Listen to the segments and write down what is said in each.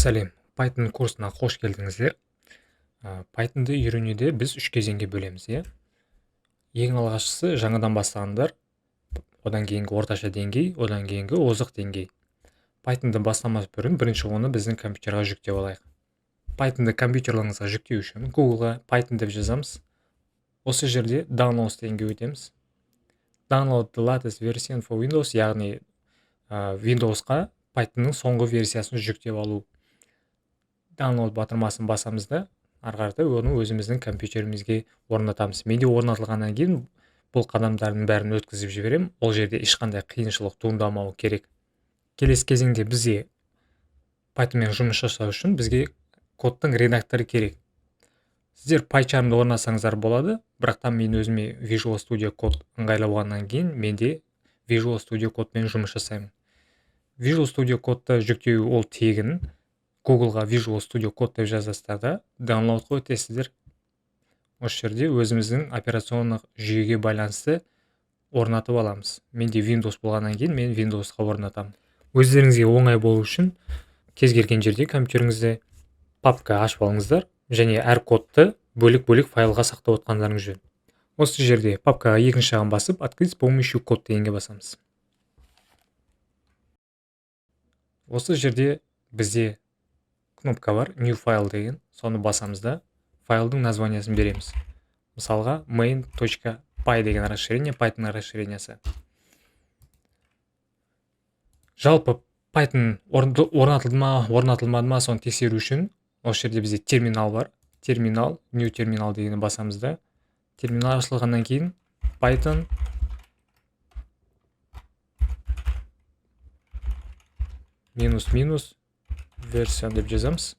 Сәлем, Python курсына қош келдіңіздер. Pythonды үйренуде біз үш кезеңге бөлеміз, иә? Ең алғашқысы жаңадан бастағандар, одан кейінгі орташа деңгей, одан кейінгі озық деңгей. Pythonды бастамас бұрын бірінші оны біздің компьютерға жүктеп алайық. Pythonды компьютерлеріңізге жүктеу үшін Google'ға Python деп жазамыз. Осы жерде Downloads дегенге өтеміз. Download the latest version for Windows, яғни Windows'қа Pythonның соңғы версиясын жүктеп алу. Download батырмасын басамыз да, ары қарата оны өзіміздің компьютерімізге орнатамыз. Менде орнатылғаннан кейін бұл қадамдардың бәрін өткізіп жіберемін. Ол жерде ешқандай қиыншылық туындамауы керек. Келесі кезеңде бізге Pythonмен жұмыс жасау үшін бізге кодтың редакторы керек. Сіздер PyCharm'ды орнатсаңыздар болады, бірақ та мен өзіме Visual Studio Code ыңғайлы болғаннан кейін менде Visual Studio Code'мен жұмыс жасаймын. Visual Studio Code'ты жүктеу ол тегін. Google'ға Visual Studio Code деп жазасыздар да, downloadқа өтесіздер. Осы жерде өзіміздің операциондық жүйеге байланысты орнатып аламыз. Менде Windows болғаннан кейін мен Windows'қа орнатамын. Өздеріңізге оңай болу үшін кез келген жерде компьютеріңізде папка ашып алыңыздар және әр кодты бөлек-бөлек файлға сақтап отқандарыңыз жөн. Осы жерде папкаға екінші жағын басып, открыть с помощью код дегенге басамыз. Осы жерде бізде кнопка бар, New File деген, соны басамыз да, файлдың названиясын береміз. Мысалға main.py деген расширение, Python расширениясы. Жалпы Python орнатылды ма, орнатылмады ма, соны тексеру үшін осы жерде бізде терминал бар. Терминал, New Terminal дегенді басамыз да, терминал ашылғаннан кейін Python минус минус версия деп жазамыз.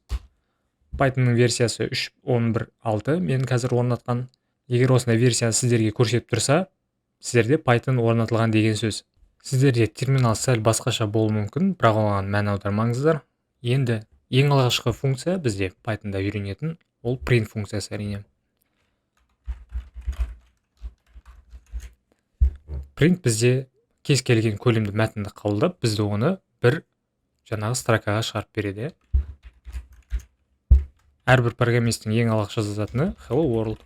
Pythonның версиясы 3.11.6 мен қазір орнатқан. Егер осындай версия сіздерге көрсетіп тұрса, сіздерде Python орнатылған деген сөз. Сіздерде терминал сәл басқаша болуы мүмкін, бірақ оған мән аудармаңыздар. Енді ең алғашқы функция бізде Pythonда үйренетін ол print функциясы әрине. Print бізде кез келген көлемді мәтінді қабылдап, бізді оны бір жаңағы строкаға шығарып береді. Әрбір программисттің ең алғаш жазатыны Hello World.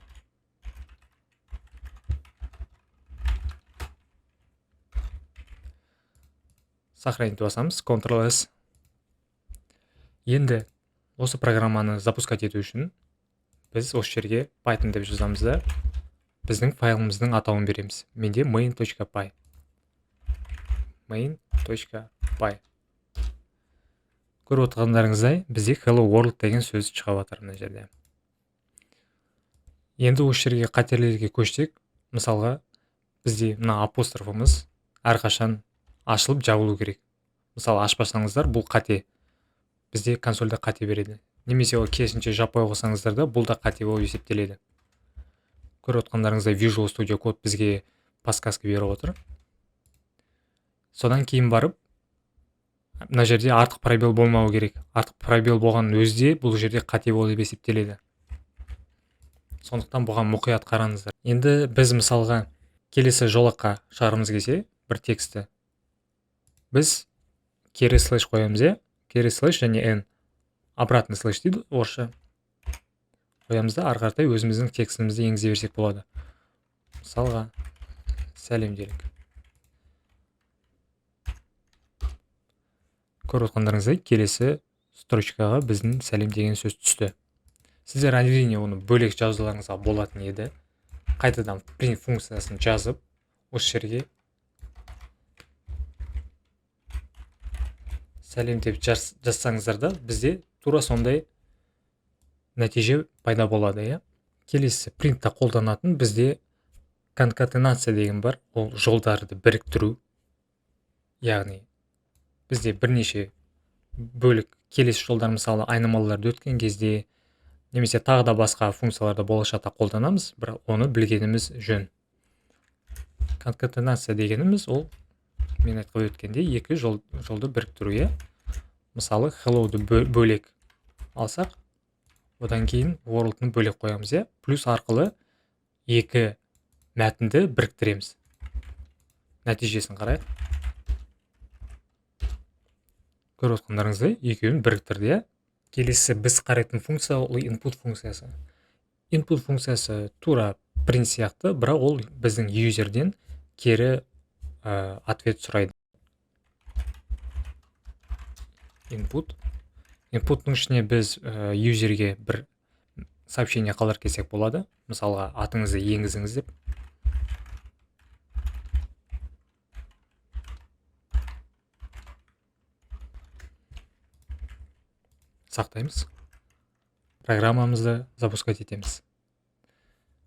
Сохранить басамыз, Ctrl S. Енді осы программаны запускать ету үшін біз осы жерге Python деп жазамыз да, біздің файлымыздың атауын береміз. Менде main.py. main.py. Көріп отырғандарыңыздай, бізде Hello World деген сөз шығып жатыр мына жерде. Енді осы жерге қателерге көшсек, мысалға бізде мына апострофымыз әрқашан ашылып жабылу керек. Мысалы ашпасаңыздар бұл қате. Бізде консольда қате береді. Немесе ол керісінше жаппай қойсаңыздар да бұл да қате болып есептеледі. Көріп отқандарыңыздай Visual Studio Code бізге подсказка беріп отыр. Содан кейін барып мына жерде артық пробел болмауы керек. Артық пробел болғанның өзі де бұл жерде қате болып есептеледі. Сондықтан бұған мұқият қараңыздар. Енді біз мысалға келесі жолаққа шығарғымыз келсе бір текстті біз кері слэш қоямыз, иә? Кері слэш және n, обратный слэш дейді орысша. Қоямыз да ары қаратай өзіміздің текстімізді енгізе берсек болады. Мысалға сәлем делік. Көріп отқандарыңыздай келесі строчкаға біздің сәлем деген сөз түсті. Сіздер әрине оны бөлек жазуларыңызға болатын еді. Қайтадан print функциясын жазып, осы жерге сәлем деп жазсаңыздар да бізде тура сондай нәтиже пайда болады, иә? Келесі принтта қолданатын бізде конкатенация деген бар, ол жолдарды біріктіру. Яғни бізде бірнеше бөлік келесі жолдар, мысалы айнымалыларды өткен кезде немесе тағы да басқа функцияларды болашақта қолданамыз, бірақ оны білгеніміз жөн. Конкатенация дегеніміз ол мен айтып өткендей екі жолды біріктіру, иә? Мысалы hello-ды бөлек алсақ, одан кейін world-ны бөлек қоямыз, иә? Плюс арқылы екі мәтінді біріктіреміз. Нәтижесін қарайық. Көріп отқандарыңыздай екеуін біріктірді, иә? Келесі біз қарайтын функция ол input функциясы. Input функциясы тура print сияқты, бірақ ол біздің юзерден кері ответ сұрайды. Input. Input'ның ішіне біз юзерге бір сообщение қалдырып кетсек болады. Мысалға, атыңызды енгізіңіз деп. Сақтаймыз. Программамызды запускать етеміз.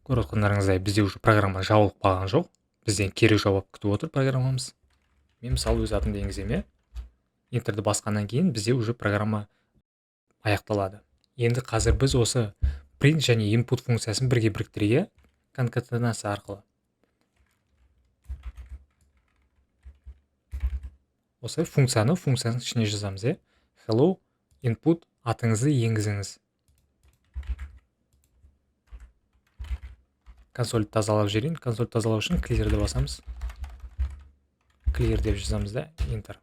Көріп отырғандарыңыздай, бізде уже программа жабылып қалған жоқ. Бізден кері жауап күтіп отыр программамыз. Мен мысалы өз атымды енгіземін, иә. Enter'ді басқаннан кейін бізде уже программа аяқталады. Енді қазір біз осы print және input функциясын бірге біріктірейік конкатенация арқылы. Осы функцияны функцияның ішіне жазамыз, иә. Hello input атыңызды енгізіңіз. Консольді тазалап жіберейін. Консольді тазалау үшін clear'ді басамыз. Clear деп жазамыз да, enter.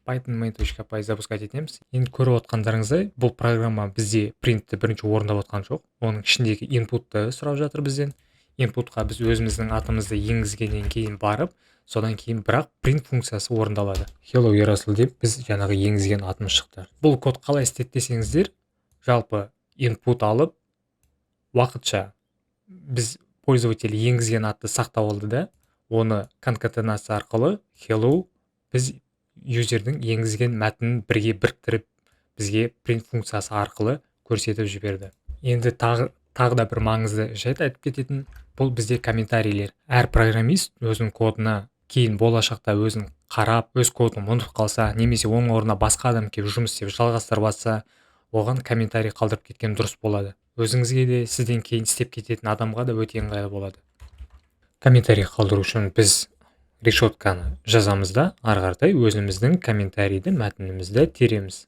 Python main.py запускать етеміз. Енді көріп отқандарыңыздай, бұл программа бізде printті бірінші орындап отқан жоқ. Оның ішіндегі inputты сұрап жатыр бізден. Inputқа біз өзіміздің атымызды енгізгеннен кейін барып, содан кейін бірақ print функциясы орындалады. Hello Ерасыл деп біз жаңағы енгізген атымыз шықты. Бұл код қалай істеді десеңіздер, жалпы input алып, уақытша біз пользователь енгізген атты сақтап алды да, оны конкатенация арқылы hello біз юзердің енгізген мәтінін бірге біріктіріп бізге print функциясы арқылы көрсетіп жіберді. Енді тағы да бір маңызды жайт айтып кететін, бұл бізде комментарийлер. Әр программист өзінің кодына кейін болашақта өзін қарап, өз кодын ұмытып қалса, немесе оның орнына басқа адам келіп жұмыс істеп жалғастырып жатса, оған комментарий қалдырып кеткен дұрыс болады. Өзіңізге де, сізден кейін істеп кететін адамға да өте ыңғайлы болады. Комментарий қалдыру үшін біз решетканы жазамыз да, ары қаратай өзіміздің комментарийді, мәтінімізді тереміз.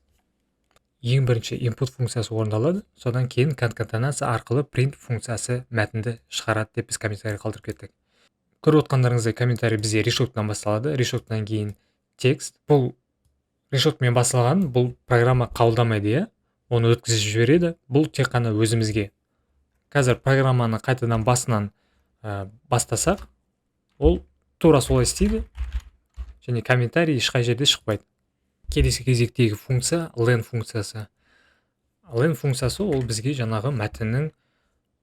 Ең бірінші input функциясы орындалады, содан кейін конкатенация арқылы print функциясы мәтінді шығарады деп біз комментарий қалдырып кеттік. Көріп отқандарыңыздай, комментарий бізде решеткадан басталады, решеткадан кейін текст. Бұл решеткамен басталған, бұл программа қабылдамайды, иә? Оны өткізіп жібереді. Бұл тек қана өзімізге. Қазір программаны қайтадан басынан бастасақ, ол тура солай істейді және комментарий ешқай жерде шықпайды. Келесі кезектегі функция len функциясы. Len функциясы ол бізге жаңағы мәтіннің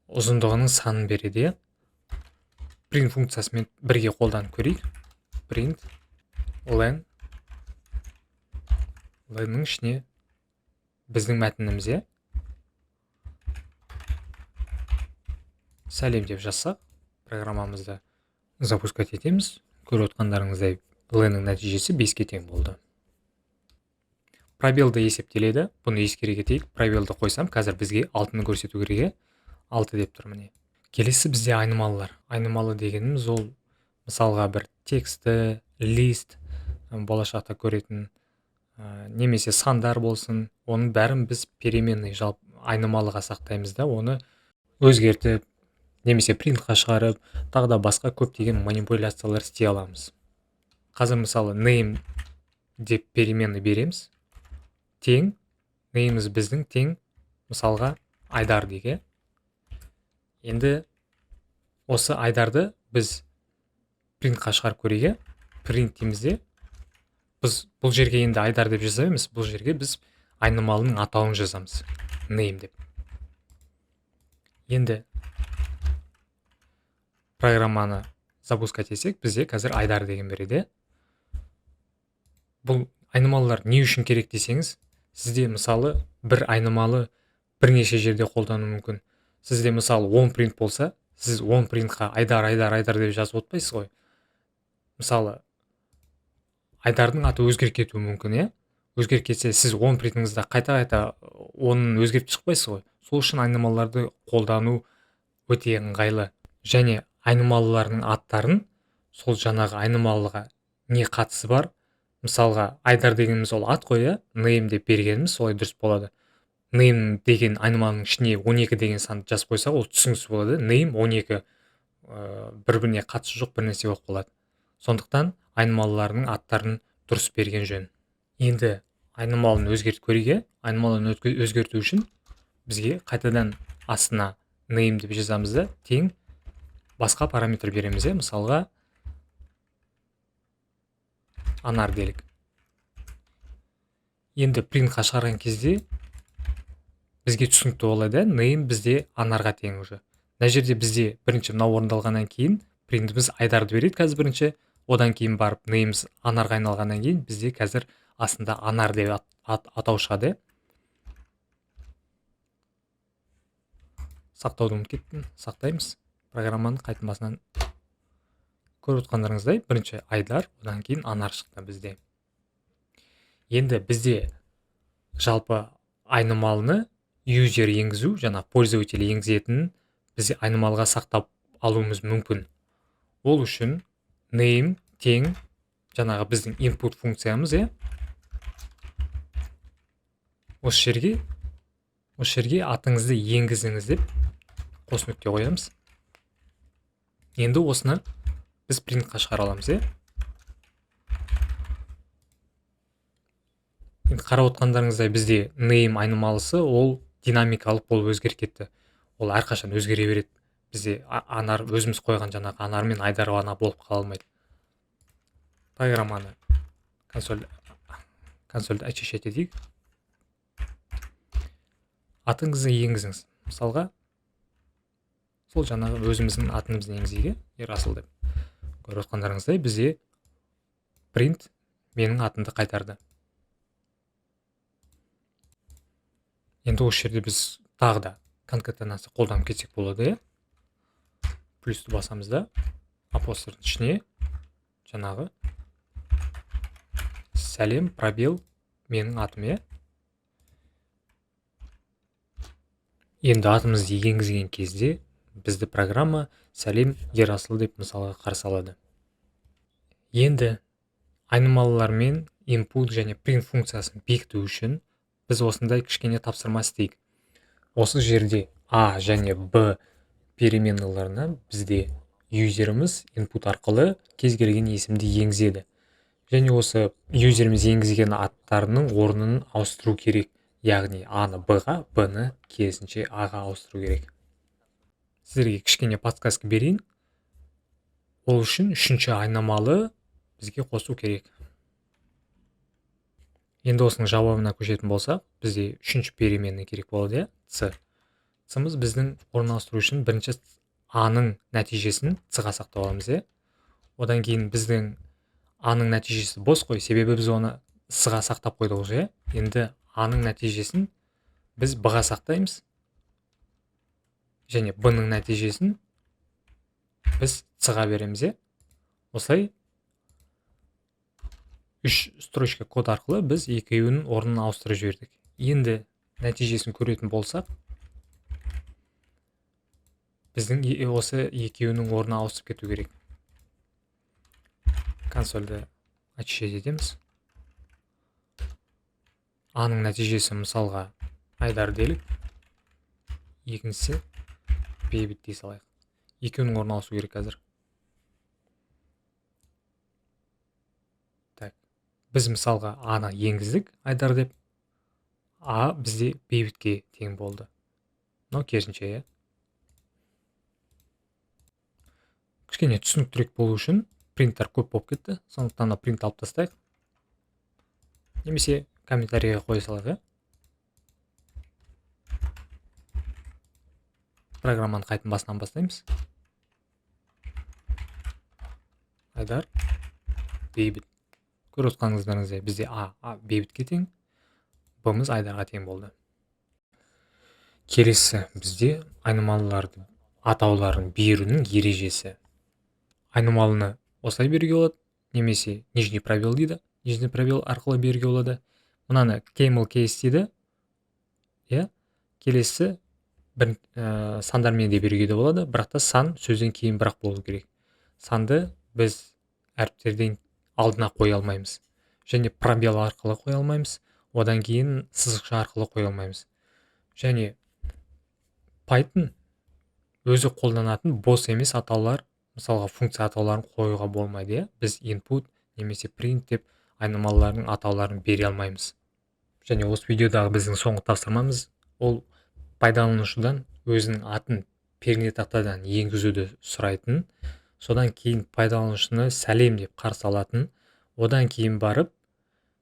ұзындығының санын береді, иә? Print функциясымен бірге қолданып көрейік. Print len, lenнің ішіне біздің мәтініміз, иә? Сәлем деп жазсақ, программамызды запускать етеміз. Көріп отқандарыңыздай, lenнің нәтижесі 5-ке тең болды. Пробелді есептеледі. Бұны ескере кетейік. Пробелді қойсам, қазір бізге 6-ны көрсету керек, иә? 6 деп тұр міне. Келесі бізде айнымалылар. Айнымалы дегеніміз ол мысалға бір тексті, лист, болашақта көретін, немесе сандар болсын, оның бәрін біз переменный жалпы айнымалыға сақтаймыз да, оны өзгертіп немесе принтқа шығарып, тағы да басқа көптеген манипуляциялар істей аламыз. Қазір мысалы name деп переменный береміз. Тең, name'іміз біздің тең, мысалға Айдар дейік, иә? Енді осы Айдарды біз принтқа шығарып көрейік, иә? Print дейміз де, біз бұл жерге енді Айдар деп жаза берміз, бұл жерге біз айнымалының атауын жазамыз, name деп. Енді программаны запускать етсек, бізде қазір Айдар деген береді. Бұл айнымалылар не үшін керек десеңіз, сізде мысалы бір айнымалы бірнеше жерде қолдану мүмкін. Сізде мысалы 10 принт болса, сіз 10 принтқа Айдар, Айдар, Айдар деп жазып отпайсыз ғой. Мысалы, Айдардың аты өзгеріп кетуі мүмкін, иә? Өзгеріп кетсе, сіз 10 принтіңізді қайта-қайта оның өзгертіп шықпайсыз ғой. Сол үшін айнымалыларды қолдану өте ыңғайлы. Және айнымалылардың аттарын сол жаңағы айнымалыға не қатысы бар? Мысалға, Айдар дегеніміз ол ат қой, иә? Name деп бергеніміз солай дұрыс болады. Name деген айнымалының ішіне 12 деген санды жазып қойсақ, ол түсініксіз болады. Name 12, бір-біріне қатысы жоқ бір нәрсе болып қалады. Сондықтан айнымалылардың аттарын дұрыс берген жөн. Енді Айнымалыны өзгертіп көрейік. Айнымалыны өзгерту үшін бізге қайтадан астына name деп жазамыз да, тең басқа параметр береміз, мысалға анар делік. Енді printқа шығарған кезде бізге түсінікті болады, name бізде анарға тең уже. Мына жерде бізде бірінші мынау орындалғаннан кейін printіміз айдарды береді қазір бірінші, одан кейін барып name'іміз анарға айналғаннан кейін бізде қазір астында анар деп атау шығады. Сақтауды ұмытып кеттім, сақтаймыз. Программаны қайтадан басынан көріп отқандарыңыздай бірінші айдар, одан кейін анар шықты бізде. Енді бізде жалпы айнымалыны юзер енгізу, жаңа пользователь енгізетінін біз айнымалыға сақтап алуымыз мүмкін. Ол үшін name тең жаңағы біздің input функциямыз, иә? Осы жерге атыңызды енгізіңіз деп қос нүкте қоямыз. Енді осыны біз printқа шығара аламыз, иә? Енді қарап отқандарыңыздай бізде name айнымалысы ол динамикалық болып өзгеріп кетті. Ол әрқашан өзгере береді. Бізде анар өзіміз қойған жаңағы анар мен айдар ғана болып қала алмайды. Программаны консольді очищать етейік. Атыңызды енгізіңіз. Мысалға, сол жаңағы өзіміздің атымызды енгізейік, Ерасыл деп. Көріп отқандарыңыздай бізде print менің атымды қайтарды. Енді осы жерде біз тағы да конкатенация қолданып кетсек болады, иә? Плюсті басамыз да, апострофтың ішіне жаңағы сәлем пробел менің атым, иә? Енді атымызды енгізген кезде бізді программа сәлем Ерасыл деп мысалға қарсы алады. Енді айнымалылармен input және print функциясын бекіту үшін біз осындай кішкене тапсырма істейік. Осы жерде А және Б переменаларына бізде юзеріміз input арқылы кез келген есімді енгізеді. Және осы юзеріміз енгізген аттарының орнын ауыстыру керек. Яғни А-ны Б-ға, Б-ны керісінше А-ға ауыстыру керек. Сіздерге кішкене подсказка берейін. Ол үшін үшінші айнымалы бізге қосу керек. Енді осының жауабына көшетін болсақ, бізде үшінші переменный керек болады, иә? С. С-мыз біздің орын ауыстыру үшін бірінші А-ның нәтижесін С-ға сақтап аламыз, иә? Одан кейін біздің А-ның нәтижесі бос қой, себебі біз оны С-ға сақтап қойдық уже, иә? Енді А-ның нәтижесін біз Б-ға сақтаймыз. Және Б-ның нәтижесін біз С-ға береміз, иә? Осылай үш строчка код арқылы біз екеуінің орнын ауыстырып жібердік. Енді нәтижесін көретін болсақ, біздің осы екеуінің орны ауысып кету керек. Консольді очищать етеміз. А-ның нәтижесі мысалға айдар делік, екіншісі бейбіт дей салайық. Екеуінің орны ауысу керек қазір. Так, біз мысалға А-ны енгіздік айдар деп, А бізде бейбітке тең болды. Мынау керісінше, иә? Кішкене түсініктірек болу үшін принттер көп болып кетті, сондықтан да принт алып тастайық. Немесе комментарийге қоя салайық, иә? Программаны қайтадан басынан бастаймыз. Айдар, бейбіт. Көріп отқаныңыздарыңыздай бізде А бейбітке тең, Б-мыз айдарға тең болды. Келесі бізде айнымалылардың атауларын беруінің ережесі. Айнымалыны осылай беруге болады, немесе нижний пробел дейді, нижний пробел арқылы беруге болады. Мынаны camel case дейді, иә? Келесі бір сандармен де беруге де болады, бірақ та сан сөзден кейін бірақ болу керек. Санды біз әріптерден алдына қоя алмаймыз. Және пробел арқылы қоя алмаймыз, одан кейін сызықша арқылы қоя алмаймыз. Және Python өзі қолданатын бос емес атаулар, мысалға функция атауларын қоюға болмайды, иә? Біз input немесе print деп айнымалылардың атауларын бере алмаймыз. Және осы видеодағы біздің соңғы тапсырмамыз ол пайдаланушыдан өзінің атын пернетақтадан енгізуді сұрайтын, содан кейін пайдаланушыны сәлем деп қарсы алатын, одан кейін барып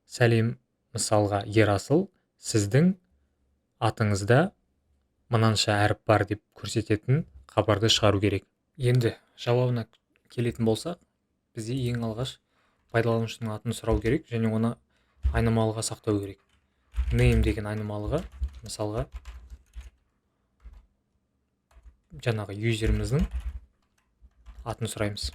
сәлем, мысалға, Ерасыл, сіздің атыңызда мынанша әріп бар деп көрсететін хабарды шығару керек. Енді жауабына келетін болсақ, бізде ең алғаш пайдаланушының атын сұрау керек және оны айнымалыға сақтау керек. Name деген айнымалыға, мысалға, жаңағы юзеріміздің атын сұраймыз.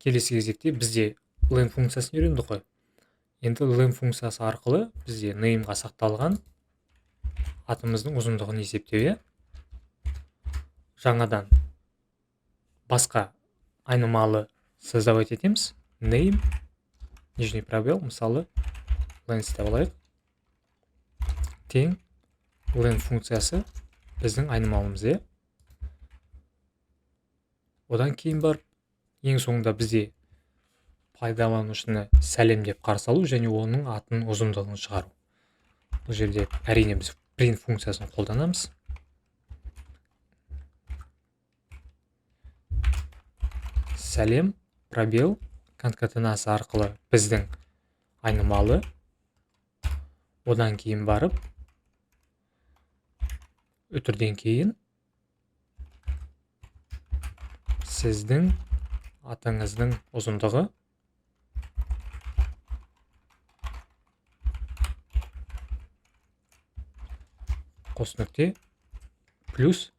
Келесі кезекте бізде len функциясын үйрендік қой. Енді len функциясы арқылы бізде name-ға сақталған атымыздың ұзындығын есептеу, иә? Жаңадан басқа айнымалы создавать етеміз. Name, нижний пробел, мысалы, length деп алайық. Тең len функциясы біздің айнымалымыз, иә? Одан кейін барып ең соңында бізде пайдаланушыны сәлем деп қарсы алу және оның атының ұзындығын шығару. Бұл жерде әрине біз print функциясын қолданамыз. Сәлем, пробел, конкатенация арқылы біздің айнымалы, одан кейін барып үтірден кейін сіздің атыңыздың ұзындығы қос нүкте плюс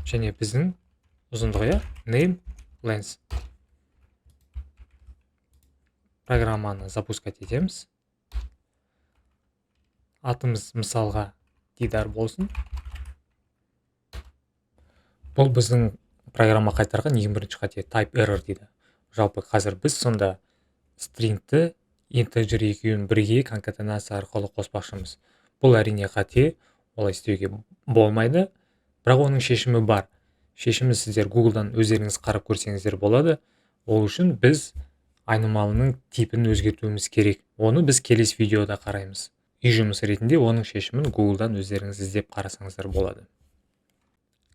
және біздің ұзындығы, иә, name length. Программаны запускать етеміз. Атымыз мысалға Дидар болсын. Бұл біздің программа қайтарған ең бірінші қате, type error дейді. Жалпы қазір біз сонда стрингті integer екеуін бірге конкатенация арқылы қоспақшымыз. Бұл әрине қате, олай істеуге болмайды, бірақ оның шешімі бар. Шешімі сіздер Google'дан өздеріңіз қарап көрсеңіздер болады. Ол үшін біз айнымалының типін өзгертуіміз керек. Оны біз келесі видеода қараймыз. Үй жұмысы ретінде оның шешімін Google'дан өздеріңіз іздеп қарасаңыздар болады.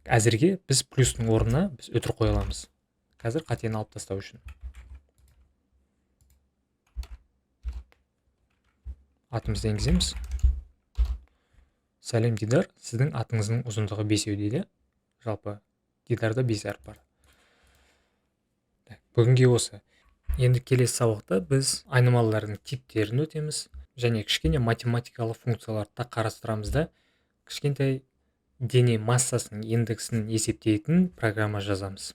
Әзірге біз плюстың орнына біз үтір қоя аламыз. Қазір қатені алып тастау үшін. Атымызды енгіземіз. Сәлем Дидар, сіздің атыңыздың ұзындығы 5 дейді. Жалпы Дидарда 5 әріп бар. Бүгінге осы. Енді келесі сабақта біз айнымалылардың типтерін өтеміз және кішкене математикалық функцияларды да қарастырамыз да, кішкентай дене массасының индексін есептейтін программа жазамыз.